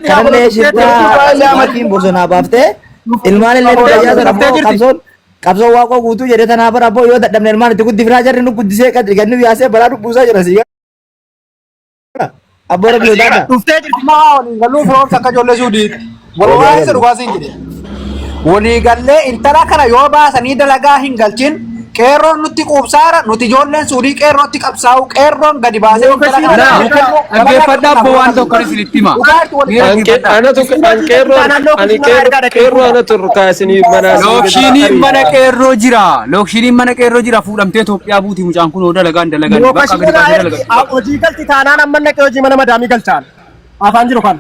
Kanallee shiftaa maatiin bosonaa baaftee ilmaan illee nu gayyaa sana Dhuftee ammoo jirti. qabsoon qabsoon waaqoo guutuu jedhee tanaa bara abboo yoo dadhabne ilmaan itti guddifnaa jarri nu guddisee qadri ganni yaasee balaa dubbuusaa jira sii gara. Abboo rabbi sodaadha. Dhuftee jirti. Amma haa waliin galuu firoomsa akka ijoollee suudiiti. Wallaahi isa dhugaa siin jedhe. Walii gallee intala kana yoo baasanii dalagaa hin galchin qeerroon nutti quubsaara nuti ijoolleen suudii qeerrootti qabsaa'u qeerroon gadi baasee intala kana Laa, nuu kennu dalagaa dhaggeeffadhaa kennu abboo waan tokko isinitti hima. Dhugaatti walii Mee galuu. dhaggeeffadhaa. Anatu an qeerroo ani qeerroo qeerroo anatu rukaa isinii manaa isinii gadi Lookshiiniin mana ari'a. qeerroo jira. Lookshiiniin mana qeerroo jira. Fuudhamtee Itoophiyaa buuti mucaan kun hoo dalagaan dalagan. Bakka gadi Lookashiin baasee ergi dalagan. hojii galti taanaan amma naqee hojii mana madaamii galchaan. Afaan jiru kan.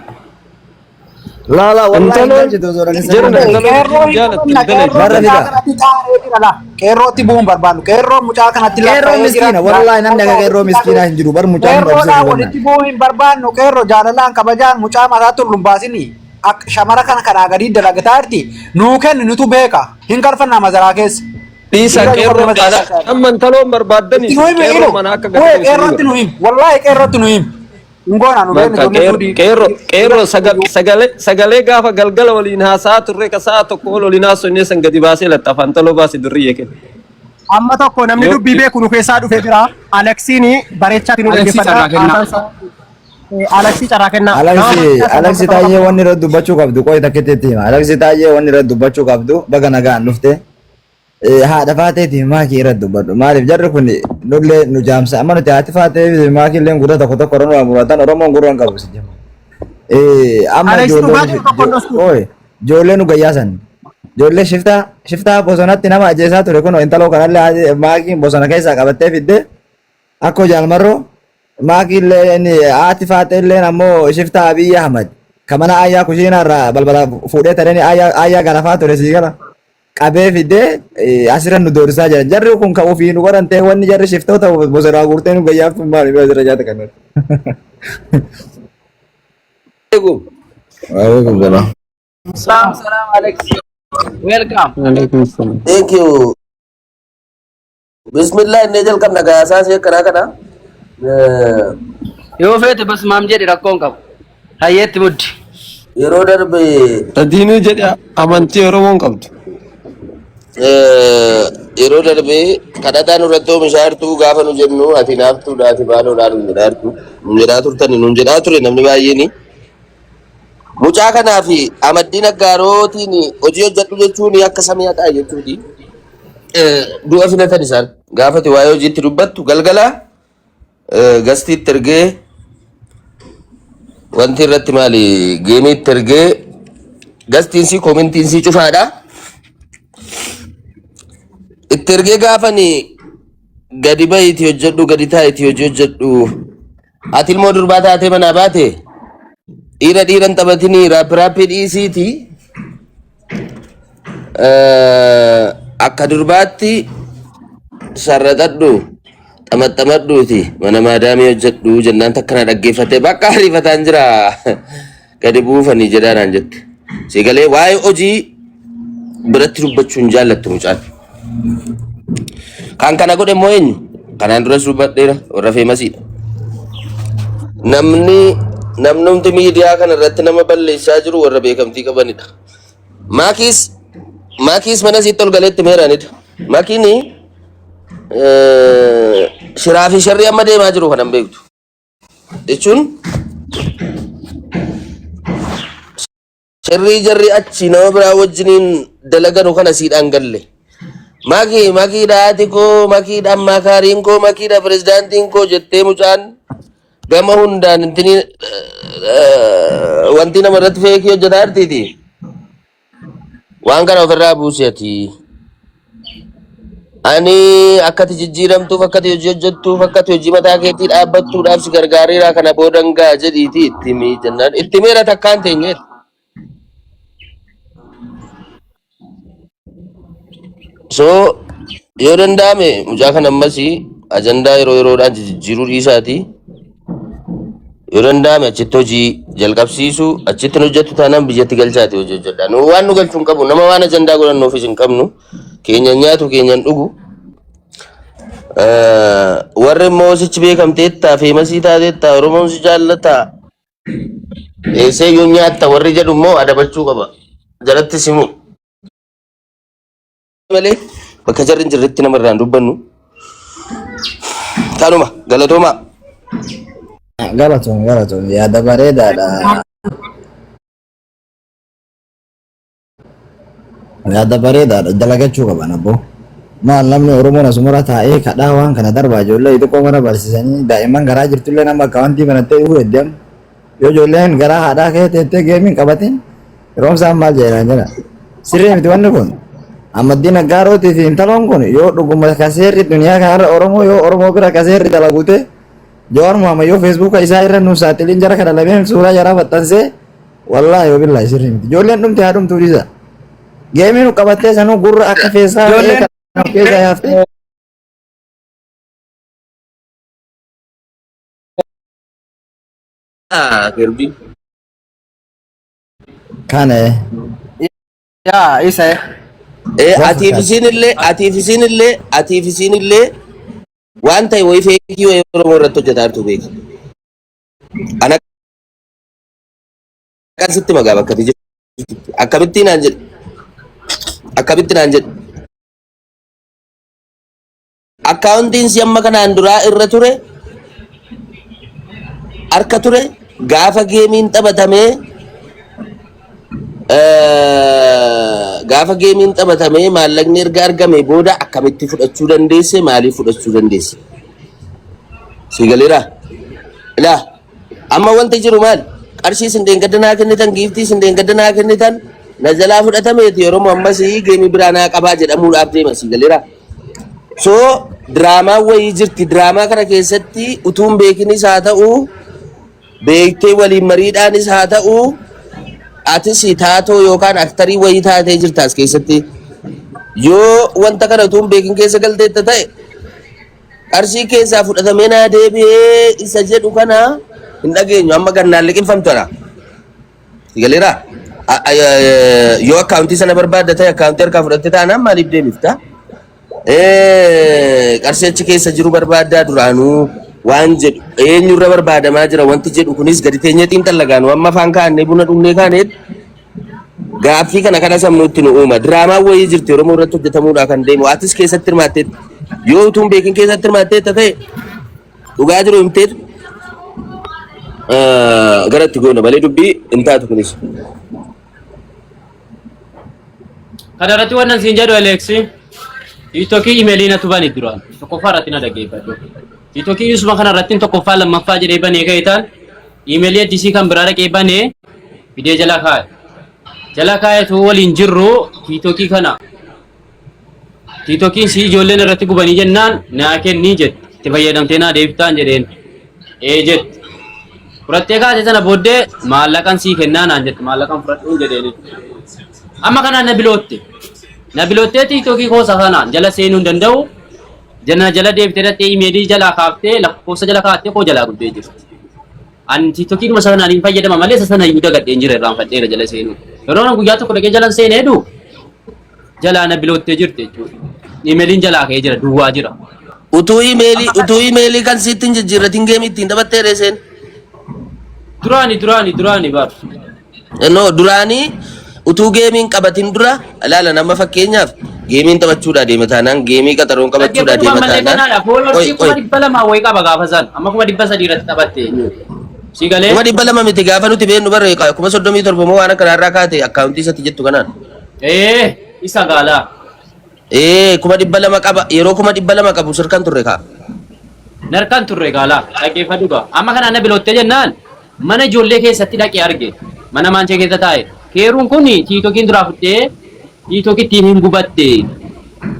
Laa laa wallaahi hin Intaloon galchitu osoo dhageessanii jiran hin galchitu. intaloon Qeerroo isin hin jaalatti qabna hin qeerroo dalagdu. Warra mucaa fida. kanatti xaaree jira laa. Qeerrootti bu'uun barbaannu qeerroo mucaa kanatti Qeerroo laffa'ee jira. miskiina wallaahi namni akka qeerroo miskiinaa hin jiru bar mucaan nu dhabsee Qeerroodhaan nu walitti bu'uu hin barbaannu qeerroo jaalalaan kabajaan mucaa mataa tullu hin baasini. Akka shamara kana kanaa gadii dalagataa jirti. Nuu kenni nutu beeka. Hin galfannaa mazaraa keessa. Dhiisa Dhiira yoo qeerroo qabne mazaraa ana keessa. amma intaloon barbaaddanii Itti nu isin himi qeerroo ilu. mana akka gadi Uwe ta'u isinii qeerrootti godha. nu himi. Wallaahi qeerrootti nu himi. Hin goonaa nu beeknu Bakka ijoollee qeerroo suudii. qeerroo qeerroo sagalee sagalee gaafa galgala waliin haasa'aa turre ka sa'a tokko ol waliin haasofne san gadi baasee laxxafa intaloo baase durriyyee kenna. Amma tokko namni Yoo dubbii beeku nu keessaa dhufee jira. Aleksiin bareechaatti nu Aleksii dhaggeeffadha. carraa kennaa. Haasaan isaa Aleksii carraa kennaa. Nama Aleksi bareechaa sana Aleksi nama Taayyee tokko. wanni irratti dubbachuu qabdu qo'i takkitti itti hima. Aleksi Taayyee wanni irratti dubbachuu qabdu baga nagaan dhufte. Haadha faateetiif maakii irratti dubbadhu. Maaliif jarri kun nullee nu jaamsa. Amma nuti haati faatee fi maakii illee gurra tokko tokko Oromoo muratan Oromoon gurra hin qabu si jema. Amma Aleksi ijoollee dhugaa jiru tokko hin dhosku. oye ijoollee nu gayyaasan. Ijoollee shiftaa shiftaa bosonatti nama ajjeesaa ture kun intaloo kanallee maakiin bosona keessaa qabattee fidde akkoo jaalmarroo maakiillee inni haati faateelleen ammoo shiftaa Abiyyi Ahmad ka mana aayyaa kushiinaa irraa balbala fuudhee tareen aayyaa aayyaa garafaa ture sii gala. Qabee fidee asirra nu doorsaa jiran. Jarri kun kan ofii nu godhan ta'e wanni jarri shiftoota bosonaa guurtee nu gayyaaftu maali bira jira nyaata kan. Alaikum. Waalaikum salaam. Salam salam Alex. Welcome. Alaikum salam. Thank you. Bismillah inni jalqabna gaasaa si akkanaa kana. Yoo feete bas maam jedhi rakkoon qabu. Hayyeetti muddi. Yeroo darbe Sadiinuu jedhe amantii Oromoon qabdu. yeroo darbe kadhataa nurratti oomishaa jirtu gaafa nu jennu ati naaftuudha ati baaloodhaa nu jedhaa jirtu. Nu jedhaa turtani nu jedhaa ture namni baay'een. Mucaa kanaa fi amaddiin aggaarootiin hojii hojjedhu jechuun akka samii haqaa jechuuti. Du'a filatan isaan gaafati waa'ee hojiitti dubbattu galgala gastiitti ergee wanti irratti maali geemiitti ergee gastiinsii koomentiinsii cufaadha. Itti ergee gaafani gadi bahiiti hojjedhu gadi taa'iiti hojii hojjedhu. Ati ilmoo durbaa taatee manaa baate dhiira dhiiran taphatinii raappi raappii dhiisiiti akka durbaatti sarraxadhu xamaxamadhuuti mana maadaamii hojjedhu jennaan takka na dhaggeeffate bakka ariifataan jira gadi buufanii jedhaa naan jette. Si galee waa'ee hojii biratti dubbachuu hin jaallattu mucaan. Kan kana godhe immoo eenyu? Kanaan duras dubbadheera warra feemasiidha. Namni namnumti miidiyaa kana irratti nama balleessaa jiru warra beekamtii qabanidha. Maakiis maakiis mana sitti ol galeetti meeraanidha. Maakiin shiraa fi sharrii amma deemaa jiru kanan beektu. Jechuun sirrii jarri achi nama biraa wajjiniin dalaganu kana siidhaan galle. Makii makiidha haati koo makiidha ammaakaariin koo makiidha pirezidaantiin koo jettee mucaan gama hundaan intini wanti nama irratti feekii hojjetaa jirtiiti. Waan kana ofirraa buusi ati. Ani akkati jijjiiramtuuf akkati hojii hojjettuuf akkati hojii mataa keetii dhaabbattuudhaaf si gargaareera kana boodan ga'a jedhiiti itti himi jennaan. Itti himeera takkaan teenyeet. So yoo danda'ame mucaa kana ammas ajandaa yeroo yeroodhaan jijjiiruu dhiisaati. Yoo danda'ame achitti hojii jalqabsiisu achitti hin hojjettu taanaan biyyatti galchaati hojii hojjedha. Nu waan nu galchuu hin qabu nama waan ajandaa godhannuufis hin qabnu. Keenyan nyaatu keenyan dhugu. Warri immoo sichi beekamteetta feemasii taateetta Oromoon si jaallata. Teessee iyyuu nyaatta warri jedhu immoo adabachuu qaba. Jalatti simu. Malee bakka jarri hin jirretti namarraa hin dubbannu. Kanuma galatoomaa. Galatoom galatoom yaada bareedaadha. Yaada bareedaadha dalagachuu qaban abboo. Maal namni Oromoon asumara taa'ee kadhaa waan kana darbaa ijoollee xixiqqoo mana barsiisanii daa'imman garaa jirtullee nama akkaawwantii banattee dhufuu heddi amma. Yoo ijoolleen garaa haadhaa kee teettee geemiin qabatin yeroomsaan maal jedhan jedha. Sirrii miti wanni kun. Ahmaddiin Aggaarootii fi intaloon kun yoo dhuguma ka seerri duniyaa kanarra Oromoo yoo Oromoo bira ka seerri dalagute Jawaar Muhammad yoo feesbuuka isaa irra nu saaxiliin jara kana lameen suuraa jaraa maxxansee wallaahi wabillaahi sirrii miti. Ijoolleen dhumte haa dhumtuu dhiisa. Geemii nu qabattee sanuu gurra akka feesaa ta'ee Ijoolleen kan of keessaa yaaftee. Ah, Kirbii. Kana yaa isa Eh, waan atiif fakkaata. isiin illee atiif isiin illee atiif isiin illee waan ta'e wayii feekii wayii Oromoo irratti hojjetaa jirtu beeki. Ana kan sitti magaa bakka ati jirtutti. Akkamitti naan jedhe? Akkamitti naan jedhe? Akkaawuntiin si amma kanaan duraa irra ture harka ture gaafa geemiin taphatamee gaafa geemiin taphatamee maallaqni erga argame booda akkamitti fudhachuu dandeesse maaliif fudhachuu dandeesse? Si galeera? Ilaa Amma wanti jiru maal? Qarshii isin deengadda naa kennitan, giiftii isin deengadda naa kennitan, na jalaa fudhatameeti Oromoo ammas geemii biraa naa qabaa jedhamuudhaaf deema sii galeera. So diraamaan wayii jirti. Diraamaa kana keessatti utuu hin beekinis haa ta'u, beektee waliin mariidhaanis haa ta'u, atis taatoo yookaan aktarii wayii taatee jirta as keessatti. Yoo wanta kana utuu hin beekin keessa galteetta ta'e Qarshii keessaa fudhatamee naa deebi'ee isa jedhu kana hin dhageenyu. Amma gannaan liqimfamtara. Galeera. Yoo akkaawuntii sana barbaadda ta'e akkaawuntii harkaa fudhatte taanaan maaliif deebifta? Qarshii achi keessa jiru barbaaddaa duraanuu waan jedhu eenyurra barbaadamaa jira wanti jedhu kunis gadi teenyee xiinxalla gaanu amma afaan kaa'annee buna dhugnee kaaneet Gaaffii kana kana sammuutti nu uuma. Diraamaan wayii jirti Oromoo irratti hojjetamuudhaa kan deemu. Atis keessatti hirmaatteetta. Yoo utuu hin beekin keessatti hirmaatteetta ta'e dhugaa jiru himteetu gara itti goona malee dubbii hin taatu kunis. Kana irratti wannan siin jedhu Aleeksi. Tiktokii imeelii natu bani duraan. Tokkoffaa irratti na dhaggeeffadhu. Tiktokii isuma kana irratti tokkoffaa lammaffaa jedhee banee ka'e taan imeelii addisii kan biraa dhaqee banee fidee jala kaa'e. Jala kaa'etu waliin jirru tiitokii kana. Tiitokiin si ijoolleen irratti gubanii jennaan naa kennii jette. Itti fayyadamtee naa deebiftaan jedheen. Ee jette. Fudhattee kaate sana booddee maallaqan sii kennaa naan jette. Maallaqan fudhadhuun jedheen. Amma kanaan na bilootte. Na biloottee tiitokii koosa kanaan jala seenuu hin danda'u. Jana jala deebitee dhattee imeelii jalaa kaaftee lakkoofsa jala kaa'attee koo jalaa guddee jirti. Ani tiiktokiidhuma sana hin fayyadama malee isa sana iyyuu dagadheen jira irraanfadheera jala seenuu. Yeroo an guyyaa tokko dhaqee jalan seenee jedhu jalaa na biloottee jirti jechuudha. Imeeliin jalaa ka'ee jira duwwaa jira. Utuu imeelii utuu imeelii kan sitti hin jijjiirratin geemii ittiin taphattee reeseen. Duraani duraani duraani bar. No duraanii utuu geemiin qabatin dura ilaala nama fakkeenyaaf geemiin taphachuudhaa deema taanaan geemii qaxaroon qabachuudhaa Dhaggeeffadhu deema ammallee taanaan kanaadha. qoy Foolorsii qoy 200,000 wayii qaba gaafa san. Amma 300,000 irratti taphatte. Si galee? 200,000 miti gaafa nuti beennu barre 37,000 moo waan akkanaa irraa kaate akkaawuntii isatti jettu kanaan. Ee isa gaalaa. Ee 200,000 qaba yeroo 200,000 qabu sirkan turre kaa. Narkaan turre gaalaa. Dhaggeeffadhu gaa. Amma kanaan na biloottee jennaan Mana ijoollee keessatti dhaqee arge. Mana maanchee keessa taa'e. Keeruun kun tiitokiin duraa fudhee tiitokittiin hin gubatte.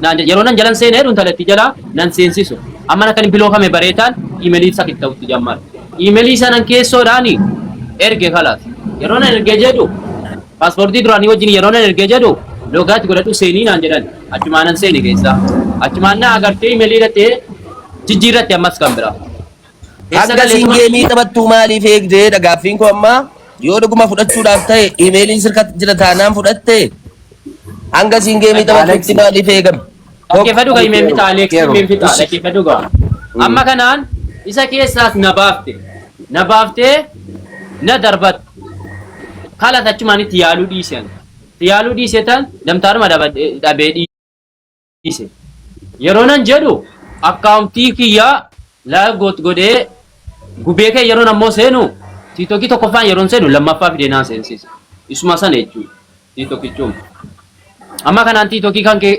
Naan jedhe. Yeroo nan jalan seenee jedhu intalattii jala nan seensisu. Amma akkan bilookame bareetaan iimeelii isa kitta'utti jammar. Iimeelii sanan keessoodhaan erge kalaas. Yeroo nan erge jedhu paaspoortii duraanii wajjin yeroo nan erge jedhu loogaatti godhadhu seenii naan jedhan. Achumaan nan seene keessaa. Achumaan na agartee iimeelii dhattee jijjiirratti ammas kan biraa. Keessa Hanga siin galeetuma geemii taphattuu maaliif eegdeedha gaaffiin koo ammaa yoo dhuguma fudhachuudhaaf ta'e imeeliin sirka jira taanaan fudhatte hanga siin geemii taphattutti Alex. maaliif eegame? Tokko. Dhaggeeffadhu gaa imeen Keeru fixa Alex keeru. imeen fixa Ishi. dhaggeeffadhu gaa. Amma kanaan isa keessaas na baafte. Na baaftee na darbatte. Kalas achumaan itti yaaluu dhiise ani. Itti yaaluu dhiise tan damtaaruma dhabee dhiise. Yeroo nan jedhu akkaawuntii kiyyaa laa goot godhee gubee kee yeroon ammoo seenu tiitokii tokkoffaan yeroon seenu lammaffaa fidee naan seensise. Isuma sana jechuudha. Tiitokichuma. Amma kanaan tiitokii kan kee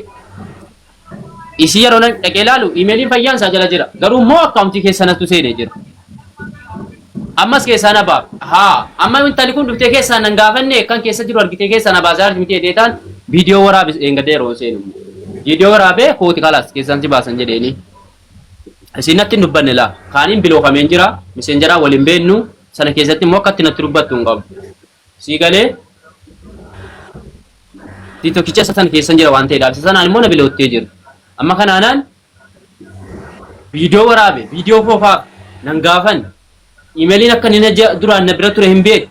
isii yeroo nan dhaqee ilaalu imeeliin fayyaan isaa jala jira. Garuu immoo akkaawuntii keessa natu seenee jira. Ammas keessaa na baaf. Haa amma intalli kun dhuftee keessaa nan gaafanne kan keessa jiru argitee keessaa na baasaa jirti miti jedhee taan viidiyoo waraabee eeggadee yeroo seenu. Viidiyoo waraabee kooti kalaas keessaan si baasan jedheeni. Isin natti hin dubbanne laa. Kaaniin bilookameen jira. Miseenjaraa waliin beennu. Sana keessatti immoo akkatti natti dubbattu hin qabu. Sii galee tiiktokicha isa sana keessan jira waan ta'eedhaaf isa sanaan immoo na biloottee jiru. Amma kanaanaan viidiyoo waraabe viidiyoo foofaaf nan gaafan imeeliin akka inni duraan na bira ture hin beeku.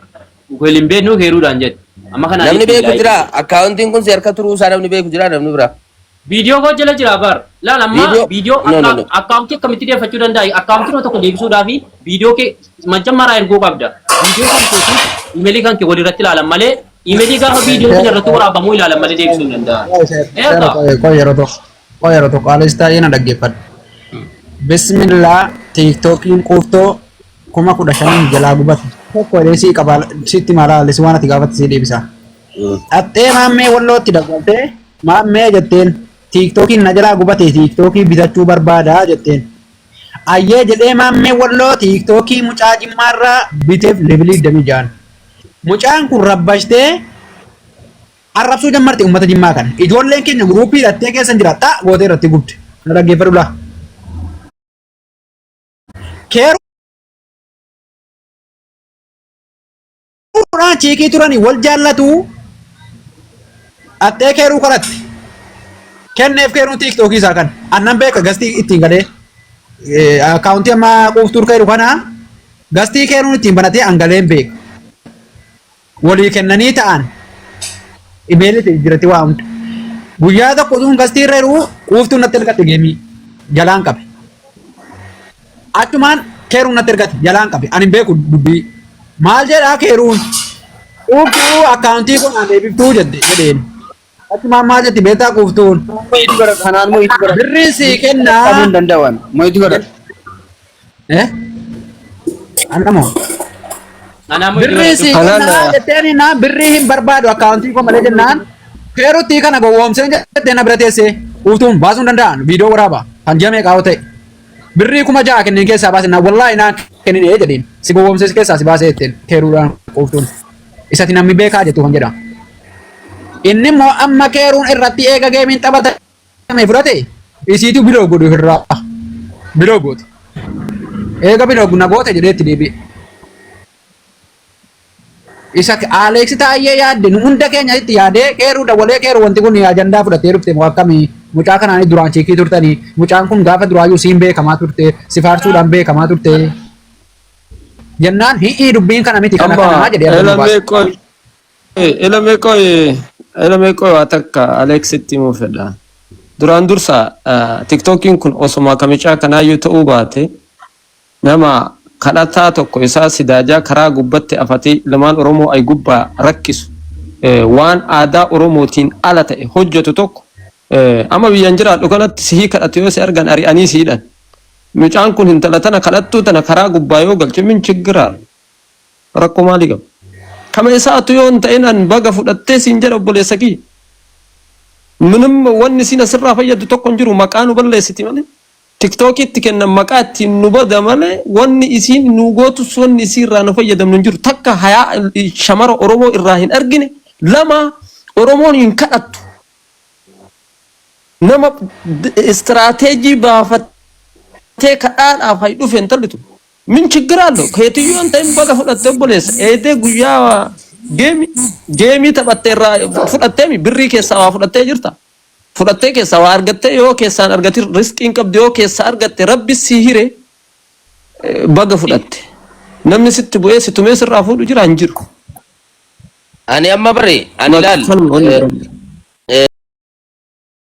Wal hin beeknu heeruudhaan jedhe. Amma kanaan Namni itti beeku ilaalee. jira. Akkaawuntiin kun si harka turuu isaa namni beeku jira namni biraa. Viidiyoo koo jala jira bar. Laal amma Viidiyoo- viidiyoo No, no, no. akkaawuntii akkamitti deeffachuu danda'a? Akkaawuntii nama tokko deebisuudhaaf viidiyoo kee majjammaraa erguu qabda. Viidiyoo kan keetii imeelii kan kee walirratti ilaalan malee imeelii gaafa viidiyoo kana irratti waraabamuu ilaalan malee deebisuu hin danda'an. Eegaa. Qoy yeroo tokko qoy yeroo tokko alis taa'ee na dhaggeeffadhu. Bismillaa tiiktookiin quuftoo 15,000 jalaa gubate. Tokko jedhee sii qaba sitti mala alis waan ati gaafatte sii deebisa. Dhaxxee maammee wallootti dawwaltee maammee jetteen tiiktookiin na jalaa gubate tiiktookii bitachuu barbaada jetteen. Ayyee jedhee maammee walloo tiiktookii mucaa jimmaarraa biteef levelii 26. Mucaan kun rabbashtee arrabsuu jammarte uummata jimmaa kana. Ijoolleen keenya guruupii hidhattee keessa jira xaa gootee irratti gubde. Na dhaggeeffadhu laa. Keeruudhaan chiikii turanii wal jaallatu dhaxxee keeruu kadhatte. Kenneef keeruun tiiktookii isaa kan. Annan beeka gastii ittiin galee akkaawuntii amma quuftuu keeru kana gastii keeruun ittiin banatee angaleen beeka. Walii kennanii ta'an imeelii jiratti waa hunda. Guyyaa tokko utuun gastii irra jiru quuftuun natti ergatte geemii jalaan qabe. Achumaan keeruun natti ergate jalaan qabe. Ani hin beeku dubbii. Maal jedhaa keeruun? Quuftuu akkaawuntii kun aan deebiftuu jette jedheen. Achumaan maal jetti beektaa quuftuun? Mo'iitu godhata. Kanaan mo'iitu godhata. Birriin sii kennaa. Qabuu hin danda'an. Mo'iitu godhata. Eh? Annamoo? Anaa immoo Birrii sii Kanaan, kennaa jetteen naan birrii hin barbaadu akkaawuntii koo malee jennaan keeruttii kana gowwoomseen jettee na bira teessee utuun baasuu hin danda'an viidiyoo waraaba kan ji'a meeqaa yoo ta'e birrii 6,000 kenneen keessaa baase naan wallaahi naan kenninee jedheen si gowwoomsee si keessaa si baasee jetteen keeruudhaan quuftuun isati namni beekaa jettu kan jedha. Inni immoo amma keeruun irratti eega geemiin taphatame fudhate isiitu biloo godhu irraa biloo goote. Eega biloo na goote jedhee itti deebi'e. Isa Aleeksi Taayyee yaadde nu hunda keenya itti yaadee qeeruu dawwalee qeeruu wanti kun ajandaa fudhatee dhufte moo akkamii mucaa kanaan duraan chiikii turtanii mucaan kun gaafa duraayyuu siin beekamaa turte si faarsuudhaan beekamaa turte jennaan hi'ii dubbiin kana miti kana Amma kanamaa jedhee adda nu baase. elamee qoy elamee qoy elamee qoy waa takka Aleeksitti himuu fedha. Duraan dursa tiktookiin kun osuma kamicaa kanaayyuu ta'uu baate nama kadhataa tokko isaa sidaajaa karaa gubbatti afatee ilmaan Oromoo ay gubbaa rakkisu waan aadaa Oromootiin ala ta'e hojjetu tokko amma biyyaan jiraadhu kanatti sihii kadhatu yoo si argan ari'anii si hidhan. Mucaan kun intala tana kadhattuu tana karaa gubbaa yoo galche min chiggiraa rakkoo maalii qaba? Kama isaatu yoo hin ta'in an baga fudhattee siin jedha obboleessa kiyya. Minim wanni isiin asirraa fayyaddu tokko hin jiru maqaa nu balleessiti malee. Tiktookiitti kennan maqaa ittiin nu bada malee wanni isiin nu gootus wanni isii irraa nu fayyadamnu hin jiru. Takka hayaa shamara Oromoo irraa hin argine lama Oromoon hin kadhattu. Nama istiraateejii baafattee kadhaadhaaf hay dhufe intalli tun. Min chiggira allo keetiyyuu hin ta'in baga fudhatte obboleessa. Eedee guyyaa geemi geemii taphatte irraa fudhatteemi birrii keessaa waa fudhattee jirta. Fudhattee keessaa waa argattee yoo keessaan argatin riskiin qabdu yoo keessaa argatte rabbi sii hire baga fudhatte. Namni sitti bu'ee si tumee sirraa fuudhu jira hin jiru. Ani amma bare ani laal Kanuma wanni bira.